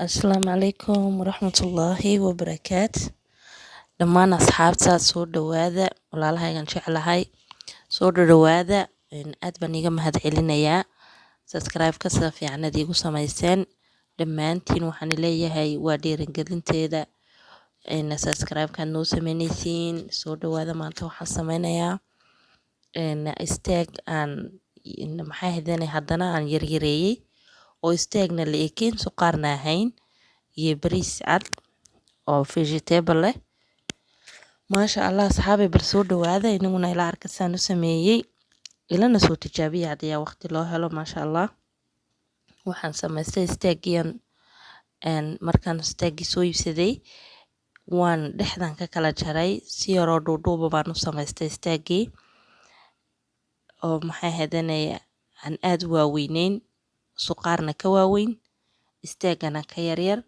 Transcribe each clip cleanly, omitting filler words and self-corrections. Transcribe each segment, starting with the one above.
Asalaamu calaykum waraxmatullaahi wabarakaat. Dhammaan asxaabta, soo dhawaada. Walaalahaygan jeclahay, soo dhawaada. Aad baan iiga mahad celinayaa subscribe-ka sida fiican aad iigu samayseen dhammaantiin. Waxaan leeyahay waa dhiirigelinteeda subscribe-kaad noo sameynaysiin. Soo dhawaada. Maanta waxaan sameynayaa steak aan, maxay ahaydeen, haddana aan yaryareeyey oo steakna la ekeyn, suqaarna ahayn, iyo bariis cad oo vegetable leh. Maasha Allah, asxaabay, bal soo dhawaada. Inaguna ila arka saan u sameeyey, ilana soo tijaabiya haddii waqti loo helo. Maasha Allah, waxaan samaystay steakiyan. Markaan steakii soo iibsaday, waan dhexdan ka kala jaray. Si yaroo dhuudhuuba baan u samaystay steakii oo, maxay ahaydeen, aan aada u waaweyneyn, suqaarna ka waaweyn, steakana ka yaryar.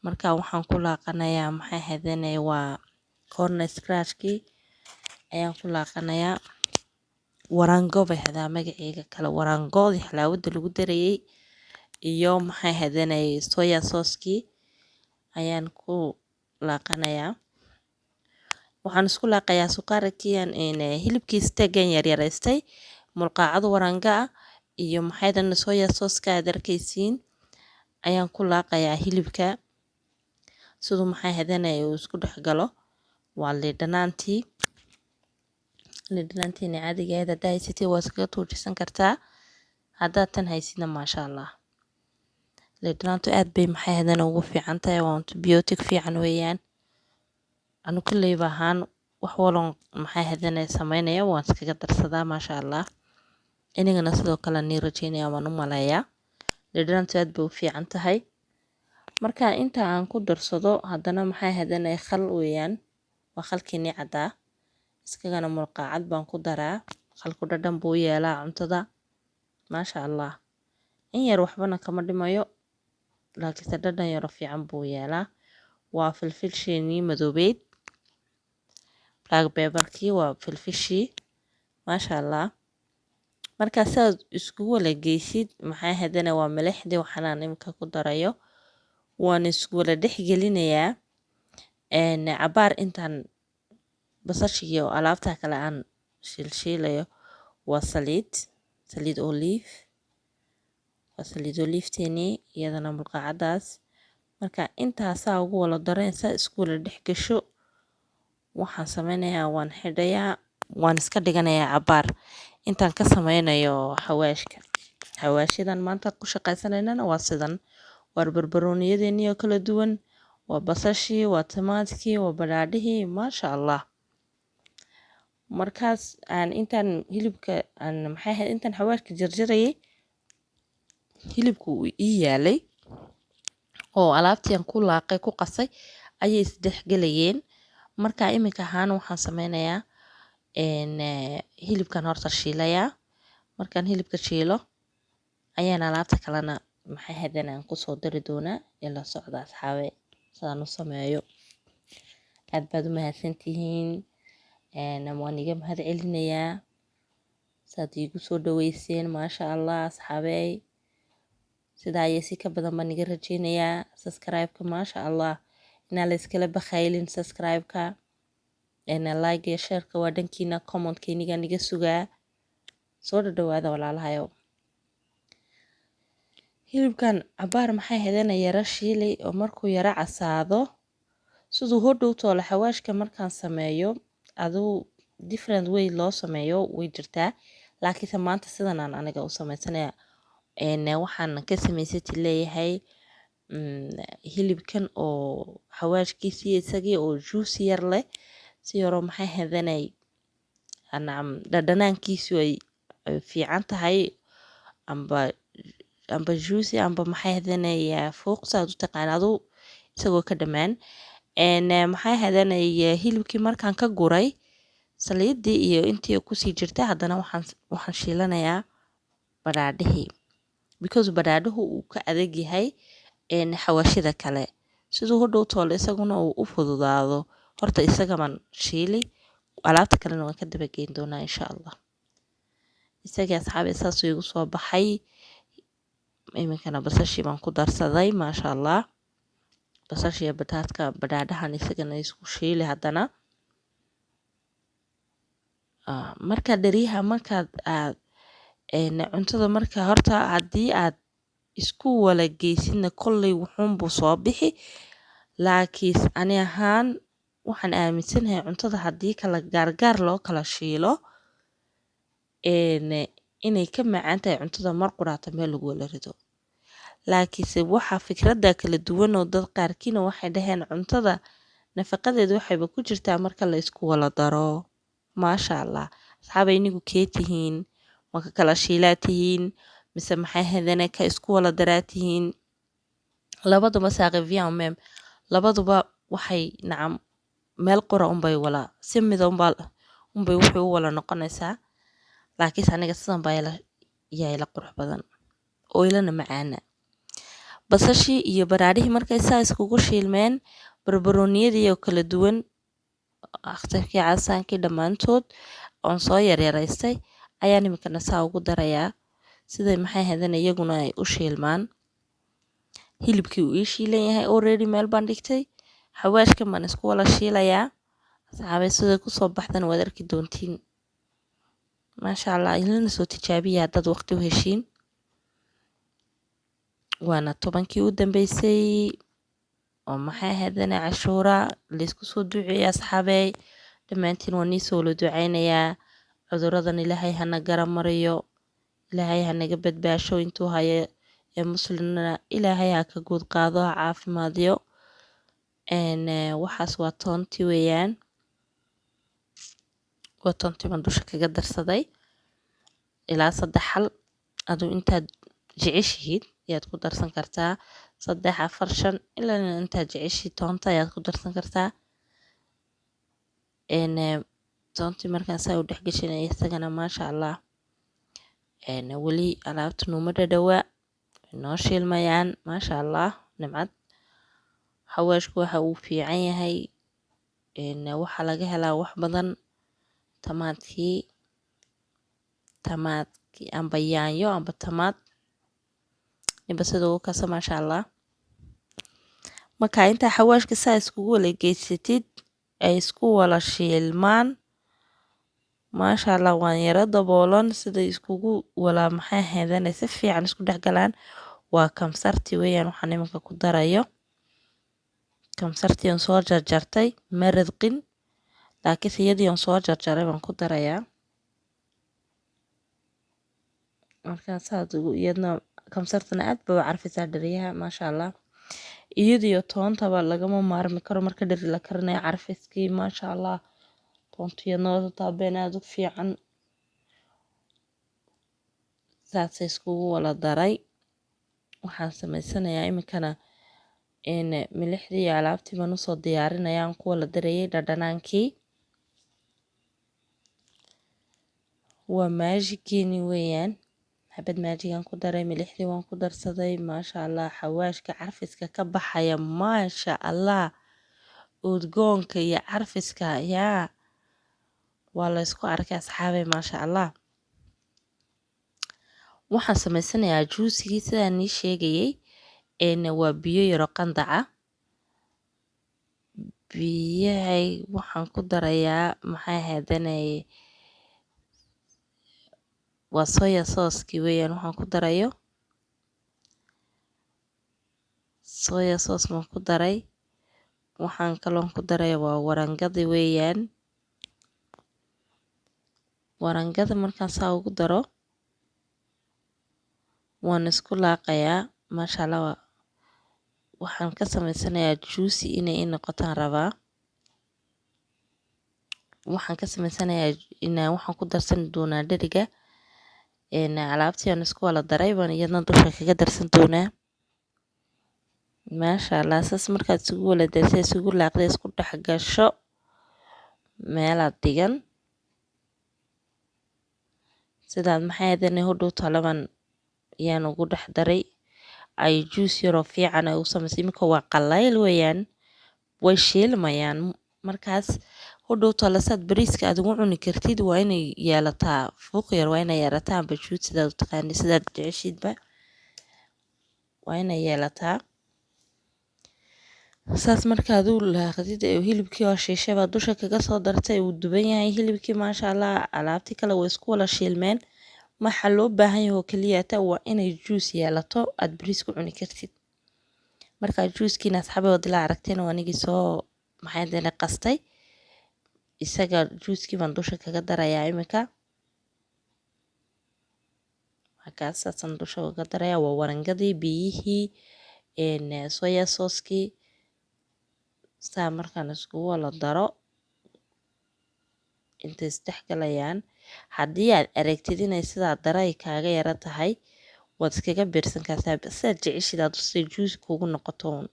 Marka waxaan ku laaqanayaa, maxay ahaydeen, waa corn starchkii ayaan ku laaqanayaa. Warango bay hadaa magaceega kale, warangoodii xalaawada lagu darayay iyo, maxay ahaydeen, soya saucekii ayaan ku laaqanayaa. Waxaan isku laaqayaa suqaarkii, hilibkii steakan yaryaraystay, mulqaacado waranga ah iyo, maxay ahaydeen, soya sauceka aad arkaysiin ayaan ku laaqayaa hilibka, siduu, maxay ahaydeen, uu isku dhex galo. Waa liin dhanaantii, liin dhanaantiina caadiga ahayd haddaa haysatid waa iskaga tuujisan kartaa. Haddaad tan haysidna, maasha Allah, liin dhanaantu aad bay, maxay ahaydeen, ugu fiican tahay. Waa antibiotic fiican weeyaan. Anu kolleyba ahaan wax walon, maxay ahaydeen, sameynaya waan iskaga darsadaa. Maasha Allah, inagana sidoo kale nii rajeynaya, waan u maleeyaa liin dhanaantu aad bay u fiican tahay. Marka inta aan ku darsado, haddana, maxay ahaydeen, khal weeyaan, waa khalkeenii caddaa. Iskagana mulqaacad baan ku daraa. Khalku dhadhan buu yeelaa cuntada, maasha Allah. In yar waxbana kama dhimayo, laakiinse dhadhan yaro fiican buu yeelaa. Waa filfisheenii madoobeyd, black pepperkii, waa filfishii, maasha Allah. Markaa sidaad iskugu wala geysid, maxay ahaydeen, waa milixdii waxaanaan imika ku darayo. Waan isku wala dhex gelinayaa cabaar intaan basasha iyo alaabta kale aan shiilshiilayo. Waa saliid, saliid olive, waa saliid oliveteenii, iyadana mulqaacadaas. Marka intaasaa ugu wala daro, saa isku wala dhex gasho, waxaan sameynayaa waan xidhayaa, waan iska dhiganayaa cabaar intaan ka sameynayo xawaashka. Xawaashadan maanta ku shaqaysanaynana waa sidan: waa barbarooniyadeenii oo kala duwan, waa basashii, waa tamaadkii, waa badhaadhihii, maasha Allah. Markaas aan intaan hilibka aan, maxay ahayd, intaan xawaashka jarjarayay, hilibku uu ii yaalay oo alaabtii aan ku laaqay, ku qasay, ayay isdhexgelayeen. Marka iminka ahaan waxaan sameynayaa hilibkan horta shiilayaa. Markaan hilibka shiilo ayaan alaabta kalena, maxay ahaydeen, aan kusoo dari doonaa. Ila socda, asxaabe, sidaan u sameeyo. Aad baad u mahadsantihiin, waan iga mahad celinayaa saad iigu soo dhaweyseen. Maasha Allah, asxaabey, sidaa iyo si ka badan baan iga rajeynayaa. Subscribe-ka, maasha Allah, inaan la iskala bakhaylin subscribe-ka, like iyo shareka waa dhankiina, commentka inigaan iga sugaa. Soo dhadhawaada, walaalahayow. Hilibkan cabaar, maxay ahaydeen, yara shiilay oo markuu yara casaado, siduu hodhow toole xawaashka markaan sameeyo. Aduu different way loo sameeyo way jirtaa, laakiinse maanta sidan aan aniga u sameysanaya. Waxaan ka samaysati leeyahay hilibkan oo xawaashkiisii isagii oo juicy yar leh, si yaroo, maxay ahaydeen, nacam, dhadhanaankiisu ay fiican tahay, amba juicy, amba, maxay ahaydeen, fuuq saad u taqaan aduu, isagoo ka dhammaan, maxay ahaydeen. Hilibkii markaan ka guray saliidii iyo intii kusii jirta, haddana waxaan shiilanayaa badhaadhihii, because badhaadhuhu uu ka adag yahay xawaashida kale. Siduu hodhow toole isaguna uu u fududaado, horta isagaban shiili, alaabta kalena waan ka dabageyn doonaa, insha Allah. Isagii, asxaabi, saasuu igu soo baxay. Iminkana basashii baan ku darsaday, maasha Allah. Basasha iyo bataadka badhaadhahan isagana isku shiili haddana. Marka dheriyaha markaad aad cuntada, marka horta haddii aad isku wala geysidna kolley wuxuunbuu soo bixi, laakiin ani ahaan waxaan aaminsanahay cuntada haddii kala gaargaar loo kala shiilo inay ka macaan tahay cuntada mar quraata meel lagu wala rido. Laakiinse waxaa fikradda kala duwan oo dad qaarkiina waxay dhaheen cuntada nafaqadeedu waxayba ku jirtaa marka la isku wala daro. Maasha Allah, asxaabay, inigu kee tihiin? Ma ka kala shiilaa tihiin mise maxay hadane ka isku wala daraa tihiin? Labaduba ça revient au même, labaduba waxay nacam meel qura unbay wala si mida unbay wuxuu u wala noqonaysaa. Laakiinse aniga sidan baa ila yaa ila qurux badan oo ilana macaana. Basashii iyo baraadhihii markay saa iskugu shiilmeen, barbarooniyadii oo kala duwan, akhtarkii, casaankii, dhammaantood oon soo yaryaraystay ayaan iminkana saa ugu darayaa siday maxay hadana iyaguna ay u shiilmaan. Hilibkii uu ii shiilan yahay already, meel baan dhigtay. Xawaashkan baan isku wala shiilayaa, asxaabay. Siday kusoo baxdana waad arki doontiin, maasha Allah. Ilana soo tijaabiya haddaad waqti u heshiin. Waana 10kii u dambeysay oo maxay ahaydane Cashuura laysku soo duceeyay. Asxaabey, dhammaantiin waan nii soo wala ducaynayaa. Cuduradan Ilaahay hana garab mariyo, Ilaahay hanaga badbaasho, intuu hayo ee muslimna Ilaahay ha ka guud qaado, ha caafimaadiyo. Waxaas waa toonti weeyaan, waa toonti baan dusha kaga darsaday ilaa saddex xal. Aduu intaad jeceshihiid ayaad ku darsan kartaa, saddex, afar, shan, ilaa intaad jeceshihiid toonta ayaad ku darsan kartaa. Toontii markaan saa u dhex gashanay isagana, maasha Allah. Weli alaabta nooma dhadhawaa, noo shiilmayaan, maasha Allah. Nimcad xawaashku waxa uu fiican yahay, waxaa laga helaa wax badan. Tamaadkii amba yaanyo amba tamaad, ninba sida ugu kasa, maasha Allah. Marka intaa xawaashka saa iskugu wala geysatid ay isku wala shiilmaan, maasha Allah, waan yaro daboolan siday iskugu wala maxay ahaydane si fiican isku dhex galaan. Waa kamsarti weeyaan waxaan iminka ku darayo, kamsartii aan soo jarjartay. Ma radqin, laakiinse iyadii aan soo jarjaray baan ku darayaa. Markaa saad ugu iyadna kamsartana aad bay u carfisaa dheriyaha, maasha Allah. Iyadiyo toontaba lagama maarmi karo marka dheri la karinayo, carfiskii, maasha Allah. Toontu iyadna waa taabeen aad u fiican. Saasay iskugu wala daray. Waxaan samaysanayaa iminkana milixdii iyo alaabtii baan usoo diyaarinayaa aan ku wala darayay dhadhanaankii. Waa maajigeeni weeyaan. Xabad maajigaan ku daray, milixdii waan ku darsaday, maasha Allah. Xawaashka carfiska ka baxaya, maasha Allah, udgoonka iyo carfiska yaa waa la isku arkay, asxaabay, maasha Allah. Waxaan samaysanayaa juusigii sidaan nii sheegayay. Waa biyo yaro qandaca. Biyahay waxaan ku darayaa maxay ahaydane waa soya sauce-kii weeyaan waxaan ku darayo. Soya sauce baan ku daray. Waxaan kaloon ku daray waa warangadi weeyaan. Warangada markaan saa ugu daro waan isku laaqayaa, maasha Allah. Waxaan ka samaysanayaa juicy inay ii noqotaan rabaa. Waxaan ka samaysanayaa inaa waxaan ku darsan doonaa dheriga. Alaabtii aan isku wala daray baan iyadna dusha kaga darsan doonaa, maasha Allah. Saas markaad isugu wala darsay, isugu laaqday, isku dhex gasho, meelaad dhigan sidaad maxay ahaydane hodhow talaban ayaan ugu dhex daray ay juice yaroo fiican ay u samaysay. Iminka waa qallayl weeyaan, way shiilmayaan. Markaas hodhow tala saad bariiska aad ugu cuni kartid waa inay yeelataa fuuq yar, waa inay yeelataa amba juice sidaad u taqaanid, sidaad jeceshidba. Waa inay yeelataa saas. Markaad u laaqdid, hilibkii oo shiishay baad dusha kaga soo dartay. Uu duban yahay hilibkii, maasha Allah. Alaabtii kale way isku wada shiilmeen. Waxa loo baahan yahay oo keliyata waa inay juice yeelato aad bariis ku cuni kartid. Markaa juuskiina, asxaabi, waad ila aragteen oo anigii soo, maxay dene, qastay isaga. Juuskii baan dusha kaga darayaa iminka. Markaas saasaan dusha uga darayaa. Waa warangadii, biyihii, soya sauce-kii. Saa markaan iskugu wada daro, intay isdhex galayaan. Haddii aad aragtid inay sidaa daray kaaga yara tahay, waad iskaga biirsan kartaa sidaad jeceshid aad si juice kugu noqoto uun.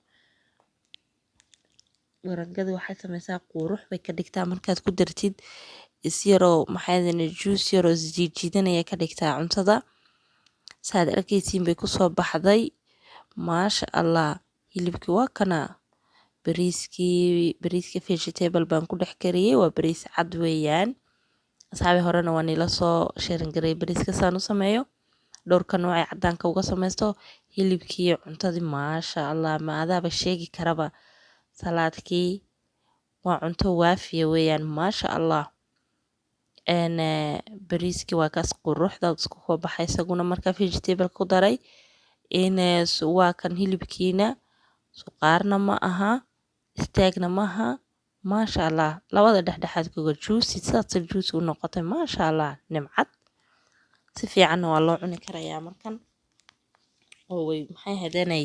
Warangadu waxay sameysaa qurux bay ka dhigtaa. Markaad ku dartid is yaroo, maxay dene, juice yaroo isjiijiidanaya ka dhigtaa cuntada. Saad arkaysiin bay kusoo baxday, maasha Allah. Hilibkii waa kana, bariiskii. Bariiska vegetable baan ku dhex kariyey, waa bariis cad weeyaan, asxaabi. Horena waan ila soo sharing garay bariiska saan u sameeyo, dhowrka nooc ee cadaanka uga sameysto. Hilibkii, cuntadii, maasha Allah, ma adaaba sheegi karaba. Salaadkii, waa cunto waafiya weeyaan, maasha Allah. Bariiskii waa kaas, quruxda isku soo baxay isaguna markaa vegetable ku daray. Waa kan hilibkiina, suqaarna ma aha, istaagna ma aha, maasha Allah. Labada dhexdhexaad kaga juicy, sidaas juicy u noqotay, maasha Allah. Nimcad si fiicanna waa loo cuni karayaa markan oo way, maxay ahayd, inay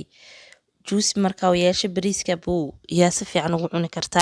juicy markaa u yeeshay bariiska buu yaa si fiican ugu cuni kartaa.